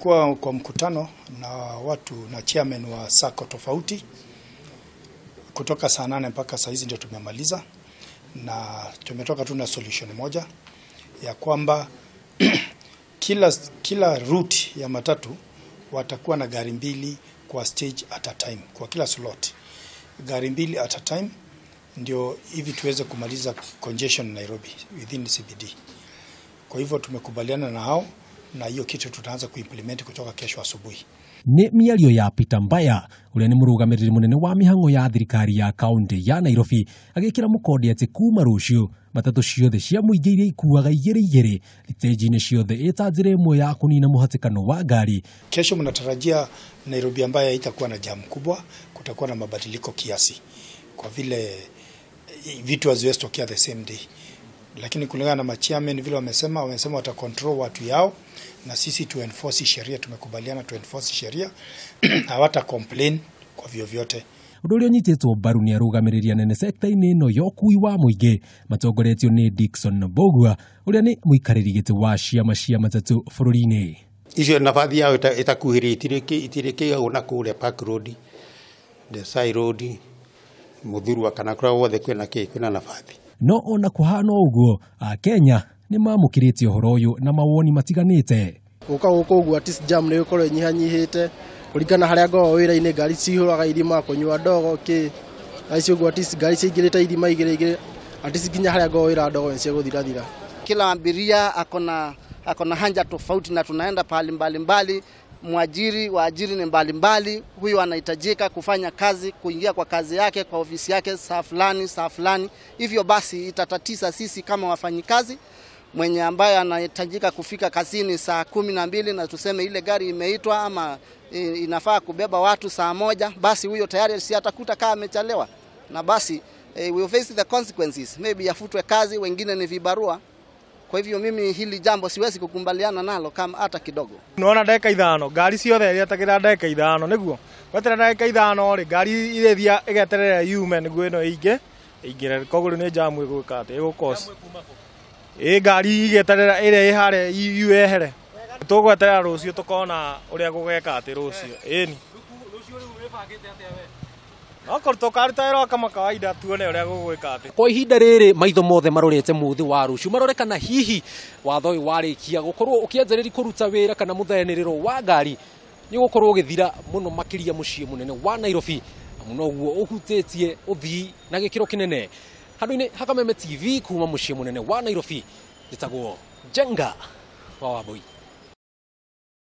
Kwa mkutano na watu na chairman wa SACCO tofauti kutoka saa 8 mpaka saa hizi ndio tumemaliza, na tumetoka tu na solution moja ya kwamba kila route ya matatu watakuwa na gari mbili kwa stage at a time, kwa kila slot gari mbili at a time, ndio hivi tuweze kumaliza congestion Nairobi within CBD. Kwa hivyo tumekubaliana na hao, na hiyo kitu tutaanza kuimplement kutoka kesho asubuhi. Nĩ mĩario ya Peter Mbaya ũrĩa nĩ mũrũgamĩrĩri mũnene wa mĩhang'o ya thirikari ya kaunti ya Nairobi agĩkĩra mũkonde atĩ kuma rũciũ matatũ ciothe cia mũingĩ iria ikuaga igĩrĩ igĩrĩ thitĩnji-inĩ ciothe ĩta njĩra ĩmwe ya kũnina mũhatĩkano wa ngari. Kesho mnatarajia Nairobi ambayo haitakuwa na jam kubwa, kutakuwa na mabadiliko kiasi kwa vile vitu haziwezi tokea the same day. Lakini kulingana na machairman vile wamesema watacontrol watu yao, na sisi tu enforce sheria, tumekubaliana tu enforce sheria. Hawata complain kwa vyovyote. Ũndũ ũrĩa ũnyitĩtwo mbaru nĩ arũgamĩrĩri anene sekta-inĩ ĩno ya ũkui wa mũingĩ matongoretio nĩ Dickson Mbugua ũrĩa nĩ mũikarĩri gĩtĩ wa ciama cia matatũ bũrũri-inĩ. Icio nabathi yao ĩtakuhĩrĩirie itirĩkĩigagwo na kũrĩa Park Road, Desai Road, Muthurwa kana kũrĩa guothe kwĩna kĩ kwĩna nabathi. No ona kũhana ũguo, Akenya nĩ mamũkĩrĩte ũhoro ũyũ na mawoni matiganĩte. Gũka gũkũ ũguo at least jam nĩ ĩgũkorwo ĩnyihanyihĩte kũringana harĩa ngoragwo wĩra-inĩ, ngari cihũraga irima kũnyua ndogo kĩ thaa ici ũguo at least ngari ciaingĩrĩte irima igĩrĩ igĩrĩ at least nginya harĩa ngoragwo wĩra ndogo nĩ ciegũthirathira. Kila abiria akona hanja tofauti na tunaenda pahali mbalimbali, mwajiri waajiri ni mbalimbali, huyu anahitajika kufanya kazi, kuingia kwa kazi yake, kwa ofisi yake saa fulani saa fulani. Hivyo basi itatatisa sisi kama wafanyikazi. Mwenye ambaye anahitajika kufika kazini saa 12 na tuseme ile gari imeitwa ama inafaa kubeba watu saa 1, basi huyo tayari si atakuta kama amechelewa, na basi we will face the consequences, maybe afutwe kazi, wengine ni vibarua. Kwa hivyo mimi hili jambo siwezi kukubaliana nalo kama hata kidogo. Unaona dakika 5 ngari ciothe irietagira dakika 5 niguo gwetera dakika 5 ri ngari irethia igeterera yume niguo ino inge ingire, koguo riu ni jamu igwika ati igukosi ĩ ngari igeterera ĩrĩa ĩ harĩa yu ehere tũgweterera rũciũ tũkona ũrĩa gũgeka atĩ rũciũ ĩni no tũkaruta wĩra kama kawaida tuone ũrĩa gũgwĩka atĩ. Kwa ihinda rĩrĩ maitho mothe marorete mũthĩ wa rũciũ marore kana hihi watho ũyũ warĩkia gũkorwo ũkĩanjĩrĩria kũruta wĩra kana mũthenĩrĩro wa ngari nĩ ũgũkorwo ũgĩthira mũno makĩria mũciĩ mũnene wa Nairobi, amu noguo ũhutĩtie ũthii na gĩkĩro kĩnene. Handũ-inĩ ha Kameme TV kuma mũciĩ mũnene wa Nairobi, njĩtagwo Njenga wa Wambui.